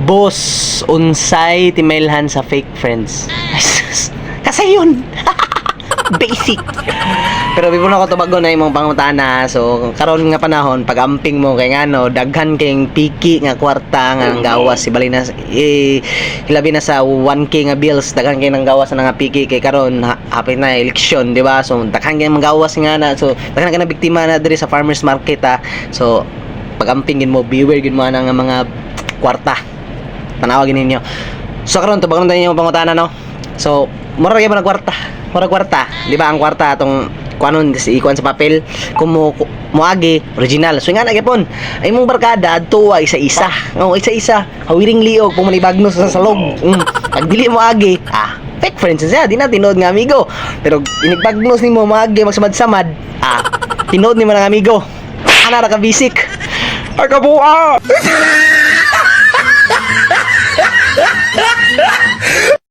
Boss, unsay timailhan sa fake friends? Ay, sus. Kasi yun. Basic. Pero before na ko tubagon na imong pangutana, so karon nga panahon pag-amping mo kay ngano daghan kayong piki nga kwarta nga ang gawas si bali na eh, hilabi na sa 1K nga bills, daghan kay nang gawas na nga piki kay karon hapit na eleksyon, di ba? So daghan kay gawas nga na, so daghan kay na biktima na diri sa farmers market, ha. So pag-amping gin mo, beware gin mo ana nga mga kwarta. Tanawa gin ninyo. So karon tubagon tayo imong pangutana, no. So mura gyud ba kwarta? Mura kwarta, di ba? Ang kwarta atong kuanon si ikuan sa papel kung mo moagi original. So nga na gyapon ay imong barkada adto isa-isa. Oh, isa-isa hawiring liog kung manibagnos sa salog. Pag dili mo agi, ah, fake friends siya, di na tinuod nga amigo. Pero inigbagnos nimo moagi magsamad-samad, ah, tinuod nimo ng amigo. Ana ra ka basic. Ay, kabua!